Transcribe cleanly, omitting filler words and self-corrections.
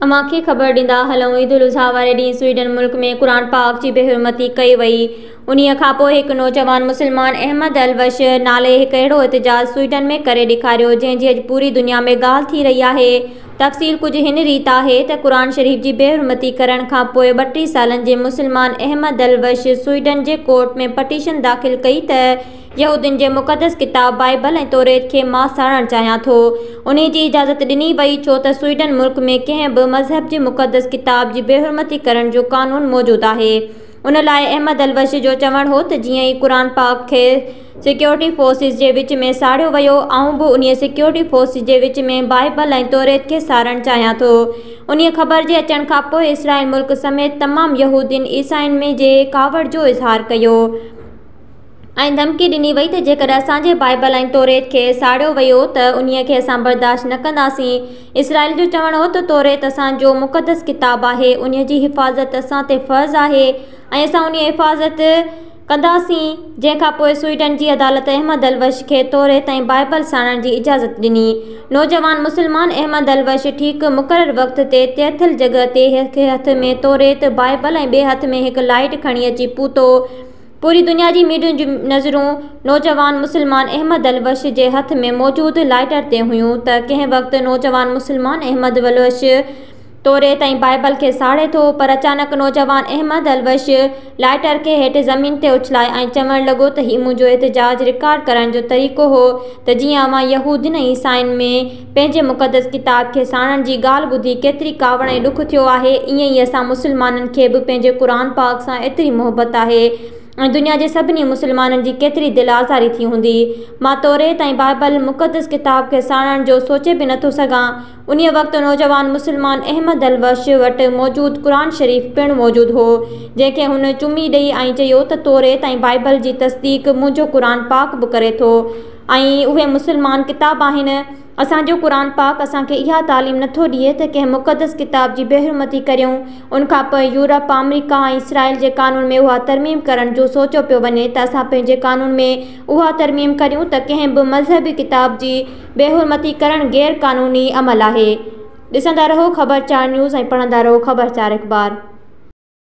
اوهان کي خبر ڏيندا هلون عيد الاضحيٰ واري ڏينهن سوئيڊن ملڪ ۾ قرآن پاڪ جي بيحرمتي ڪئي وئي. انهيء کان پوء هڪ نوجوان مسلمان احمد الوش نالي هڪ اهڙو احتجاج سوئيڊن ۾ ڪري ڏيکاريو جنهن جي اڄ پوري دنيا ۾ ڳالهه ٿي رهي آهي. تفصيل ڪجهه هن ريت آهي ته قرآن شريف جي بيحرمتي ڪرڻ کان پوء 32 سالن جي مسلمان احمد الوش سوئيڊن جي ڪورٽ ۾ پٽيشن داخل ڪئي ته يهودين جي مقدس ڪتاب بائيبل ۽ توريت کي مان ساڙڻ چاهيان ٿو. انهي جي اجازت ڏني وئي ڇو ته سوئيڊن ملڪ ۾ ڪنهن به مذهب جي مقدس ڪتاب جي بيحرمتي ڪرڻ جو قانون موجود آهي. ان لاء احمد الوش جو چوڻ هو ته جيئن ئي قرآن پاڪ کي سيڪيورٽي فورسز جي وچ ۾ ساڙيو ويو آئون به انهي سيڪيورٽي فورسز جي وچ ۾ بائيبل ۽ توريت کي ساڙڻ چاهيان ٿو. انهي خبر جي اچڻ کان پوء اسرائيل ملڪ سميت تمام يهودين عيسائين ۾ جي ڪاوڙ جو اظهار ڪيو. ۽ ڌمڪي ڏني وئي ته جيڪڏهن اسان جي بائيبل ۽ توريت کي ساڙيو ويو ته انهيء کي اسان برداشت نه ڪنداسين. اسرائيل جو چوڻ هو ته توريت اسان جو مقدس ڪتاب آهي، انهيء جي حفاظت اسان تي فرض آهي ۽ اسان انهيء حفاظت ڪنداسين. جنهن کان پوء سوئيڊن جي عدالت احمد الوش کي توريت ۽ بائيبل ساڙڻ جي اجازت ڏني. نوجوان مسلمان احمد الوش ٺيڪ مقرر وقت تي طئي ٿيل جڳهه تي هڪ هٿ ۾ توريت، بائيبل ۽ ٻئي هٿ ۾ هڪ لائيٽ کڻي اچي پهتو. پوري دنيا جي ميڊيا جون نظرون نوجوان مسلمان احمد الوش جي هٿ ۾ موجود لائٽر تي هيون ته ڪنهن وقت نوجوان مسلمان احمد الوش توريت ۽ بائبل کي ساڙي ٿو پر اچانڪ نوجوان احمد الوش لائٽر کي هيٺ زمين تي اڇلائي ۽ چوڻ لڳو ته هي منهنجو احتجاج رڪارڊ ڪرڻ جو طريقو هو ته جيئن اوهان يهودين ۽ عيسائين ۾ پنهنجي مقدس ڪتاب کي ساڙڻ جي ڳالهه ٻڌي ڪيتري ڪاوڙ ۽ ڏک ٿيو آهي، ائين ئي اسان مسلمانن کي به پنهنجي قرآن پاڪ سان ايتري محبت آهي ۽ دنيا جي سڀني مسلمانن جي ڪيتري دل آزاري ٿي هوندي. مان توريت ۽ بائبل، مقدس ڪتاب، کي ساڙڻ جو سوچي به نٿو سگهان. انهيء وقت نوجوان مسلمان احمد الوش وٽ موجود قرآن شريف پڻ موجود هو، جنهن کي هن چمي ڏئي ۽ چيو ته توريت ۽ بائبل جي تصديق منهنجو قرآن پاڪ به ڪري ٿو. ۽ اهي مسلمان ڪتاب آهن. اسان جو قرآن پاڪ اسان کي اها تعليم نٿو ڏئي ته ڪنهن مقدس ڪتاب جي بيحرمتي ڪريون. ان کان پوء يورپ، آمريڪا ۽ اسرائيل جي قانون ۾ اها ترميم ڪرڻ جو سوچيو پيو وڃي ته اسان پنهنجي قانون ۾ اها ترميم ڪريون ته ڪنهن به مذهبي ڪتاب جي بيحرمتي ڪرڻ غير قانوني عمل آهي. ڏسندا رهو خبر چار نيوز ۽ پڙهندا رهو خبر چار اخبار.